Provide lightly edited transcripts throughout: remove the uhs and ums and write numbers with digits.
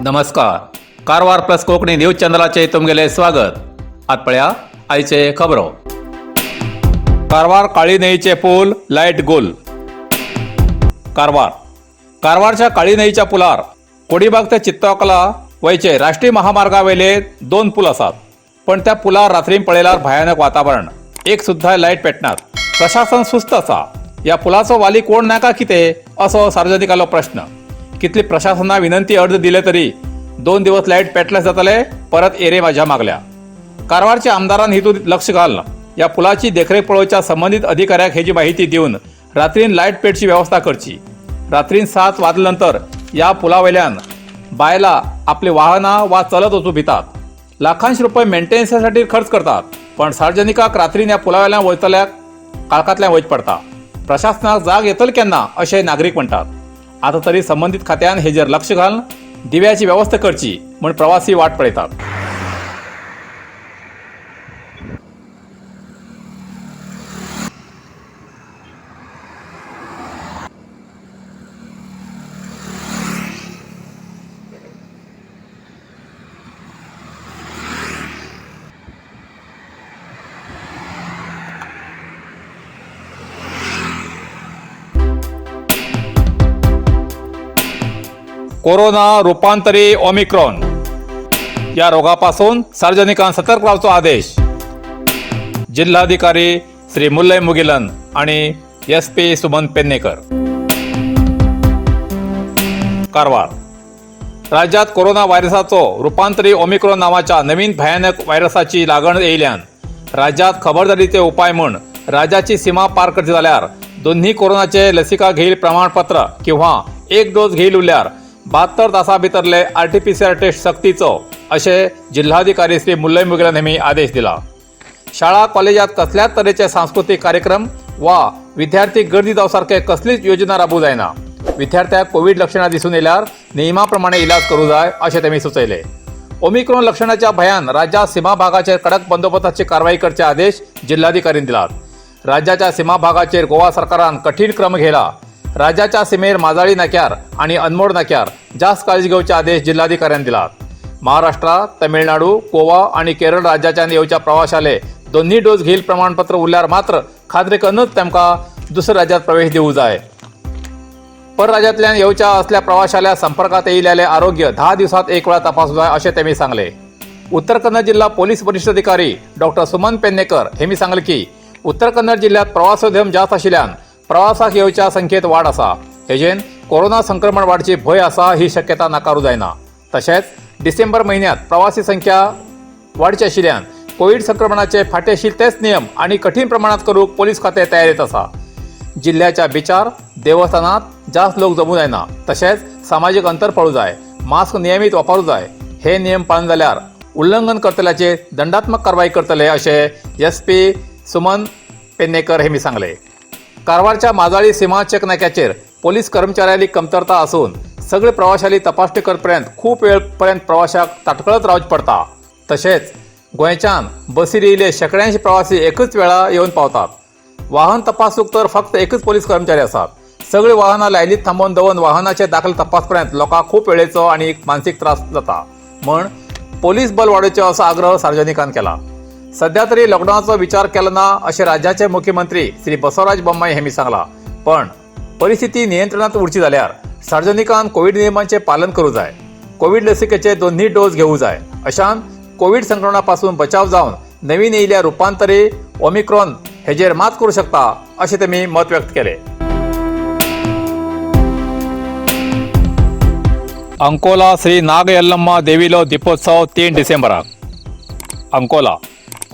नमस्कार, Karwar plus Konkani news चॅनलाचे तुमगेले स्वागत. आत पळया आयचे खबरो. कारवार काळी न्हंयचे पूल लायट गोल. कारवार, कारवारच्या काळी न्हंयच्या पुलार कोडीबाग ते चित्तकला वयचे राष्ट्रीय महामार्गावेले दोन पूल आसात, पण त्या पुलार रात्रीन पळयल्यार भयानक वातावरण. एक सुद्धा लायट पेटनात. प्रशासन सुस्त आसा. ह्या पुलाचो वाली कोण नाका कितें, असो सार्वजनिकालो प्रश्न. कितली प्रशासना विनंती अर्ज दिले तरी 2 दिवस लायट पेटले जातले, परत एरे माझ्या मागल्या. कारवारच्या आमदारान हितून लक्ष घालून या पुलाची देखरेख पळोवच्या संबंधित अधिकाऱ्याक हेजी माहिती दिवन रात्रीन लायट पेटची वेवस्था करची. रात्रीन 7 वाजल्या नंतर या पुलावयल्यान बायला आपली वाहनां वा चलत वचूं भितात. लाखांश रुपये मेंटेनन्सासाठी खर्च करतात, पण सार्वजनिकाक रात्रीन ह्या पुलावयल्यान वयतल्याक काळखांतल्यान वयचें पडटा. प्रशासनाक जाग येतली केन्ना, अशें नागरीक म्हणटात. आतां तरी संबंदीत खात्यान हेजेर लक्ष घालून दिव्याची वेवस्था करची म्हूण प्रवासी वाट पळयतात. कोरोना रुपांतरी ओमिक्रॉन या रोगापासून सार्वजनिकांक सतर्क रावचो आदेश जिल्हाधिकारी श्री मुल्लय मुगिलन आणि एस पी सुमन पेन्नेकर. कारवार, राज्यात कोरोना व्हायरसाचो रुपांतरी ओमिक्रॉन नावाच्या नवीन भयानक व्हायरसाची लागण येयल्यान राज्यात खबरदारीचे उपाय म्हूण राज्याची सीमा पार करची जाल्यार दोन्ही कोरोनाचे लसिका घेईल प्रमाणपत्र किंवा एक डोस घेईल उरल्यार 72 तासां भितरले आरटीपीसीआर टेस्ट सक्तीचो, अशें जिल्हाधिकारी श्री मुल्लय मुगिलन यांनी आदेश दिला. शाळा कॉलेजात कसल्याच तरेचे सांस्कृतीक कार्यक्रम वा विद्यार्थी गर्दी जावसारखे कसलीच योजना राबू जायना. विद्यार्थ्याक कोविड लक्षणां दिसून येयल्यार नियमा प्रमाणे इलाज करूं जाय, अशें तेमी सुचयले. ओमिक्रॉन लक्षणाच्या भयान राज्यात सीमा भागाचेर कडक बंदोबस्ताची कारवाई करचे आदेश जिल्हाधिकाऱ्यांनी दिलात. राज्याच्या सीमा भागाचेर गोवा सरकारान कठीण क्रम घेला. राज्याच्या सीमेर माजाळी नाक्यार आणि अनमोड नाक्यार जास्त काळजी घेवचे आदेश जिल्हाधिकाऱ्यांनी दिलात. महाराष्ट्र, तमिळनाडू, गोवा आणि केरळ राज्याच्यान येवच्या प्रवाशाले दोन्ही डोस घेईल प्रमाणपत्र उरल्यार मात्र खात्री करूनच तांकां दुसऱ्या राज्यात प्रवेश दिवू जाय. परराज्यांतल्यान येवच्या असल्या प्रवाशाल्या संपर्कात येयलेले आरोग्य 10 दिवसात एक वेळा तपासू जाय, अशें तेमी सांगले. उत्तर कन्नड जिल्हा पोलीस वरिष्ठ अधिकारी डॉक्टर सुमन पेन्नेकर हेमी सांगले की उत्तर कन्नड जिल्ह्यात प्रवासोद्यम जास्त आशिल्ल्यान प्रवासाक येवच्या संख्येत वाड आसा. हेजेन कोरोना संक्रमण वाडची भंय आसा, ही शक्यता नाकारू जायना. तशेंच डिसेंबर म्हयन्यात प्रवासी संख्या वाडची आशिल्ल्यान कोविड संक्रमणाचे फाटी आशिल्ले तेच नियम आनी कठीण प्रमाणात करूंक पोलीस खातें तयारेंत आसा. जिल्ह्याच्या बिचार, देवस्थानात जास्त लोक जमू जायना, तशेंच सामाजीक अंतर पाळू जाय, मास्क नियमीत वापरू जाय. हे नियम पाळना जाल्यार उल्लंघन करतल्याचेर दंडात्मक कारवाई करतले, अशें एस पी सुमन पेन्नेकर हेमी सांगले. कारवारच्या माजाळी सीमा चेक नाक्याचेर पोलीस कर्मचाऱ्यांनी कमतरता असून सगळे प्रवाशांनी तपासणी करपर्यंत खूप वेळ पर्यंत प्रवाशाक ताटकळत रावचें पडटा. तशेंच गोंयच्यान बसीर येयले शेंकड्यांशी प्रवासी एकच वेळा येवन पावतात. वाहन तपासूंक तर फक्त एकच पोलीस कर्मचारी आसात. सगळी वाहनां लायनीत थांबोवन दवरून वाहनाचे दाखले तपासपर्यंत लोकांक खूप वेळेचो आनी मानसीक त्रास जाता, म्हण पोलीस बल वाडोवचें असो आग्रह सार्वजनिकान केला. सध्या तरी लॉकडावनाचो विचार केलो ना, अशें राज्याचे मुख्यमंत्री श्री बसवराज बोम्माई हेमी सांगला, पण परिस्थिती नियंत्रणात उरची जाल्यार सार्वजनिकान कोविड नियमांचे पालन करूं जाय, कोविड लसिकेचे दोन्ही डोस घेवू जाय. अशान कोविड संक्रमणापासून बचाव जावन नवीन येयल्या रुपांतरी ओमिक्रॉन हेजेर मात करूं शकता, अशें तेमी मत व्यक्त केले. अंकोला श्री नाग यल्लम्मा देवीलो दीपोत्सव 3 डिसेंबराक. अंकोला,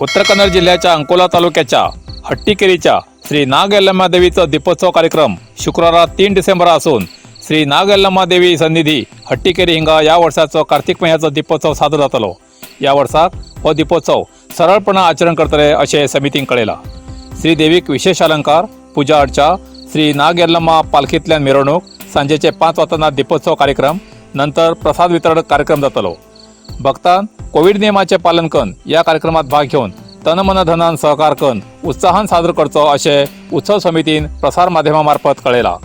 उत्तर कन्नड जिल्ह्याच्या अंकोला तालुक्याच्या हट्टीकेरीच्या श्री नाग यल्लम्मा देवीचो दीपोत्सव कार्यक्रम शुक्रारा 3 डिसेंबर असून श्री नाग यल्लम्मा देवी सन्निधी हट्टीकेरी हिंगा ह्या वर्साचो कार्तिक म्हयन्याचो दीपोत्सव सादर जातलो. ह्या वर्साक हो दीपोत्सव सरळपणान आचरण करतले, अशें समितीन कळयलां. श्री देवीक विशेष अलंकार, पुजा अर्चा, श्री नाग यल्लम्मा पालखींतल्यान मिरवणूक, सांजेचे 5 वाजता दीपोत्सव कार्यक्रम, नंतर प्रसाद वितरण कार्यक्रम जातलो. भक्तान कोविड नियमाचे पालन करून या कार्यक्रमात भाग घेवन तन मन धनान सहकार करून उत्साहान साजरो करचो, अशें उत्सव समितीन प्रसार माध्यमामार्फत कळयलां.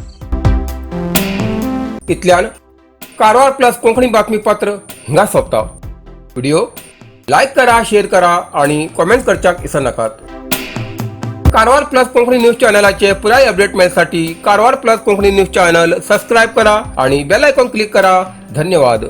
इतल्यान कारवार प्लस कोंकणी बातमीपत्र हिंगा सोंपता. व्हिडिओ लायक करा, शेअर करा आणि कॉमेंट करच्याक विसरनाकात. कारवार प्लस कोंकणी न्यूज चॅनलाचे पुराय update मेळसाठी Karwar plus Konkani news channel subscribe करा आणि बेल आयकॉन क्लिक करा. धन्यवाद.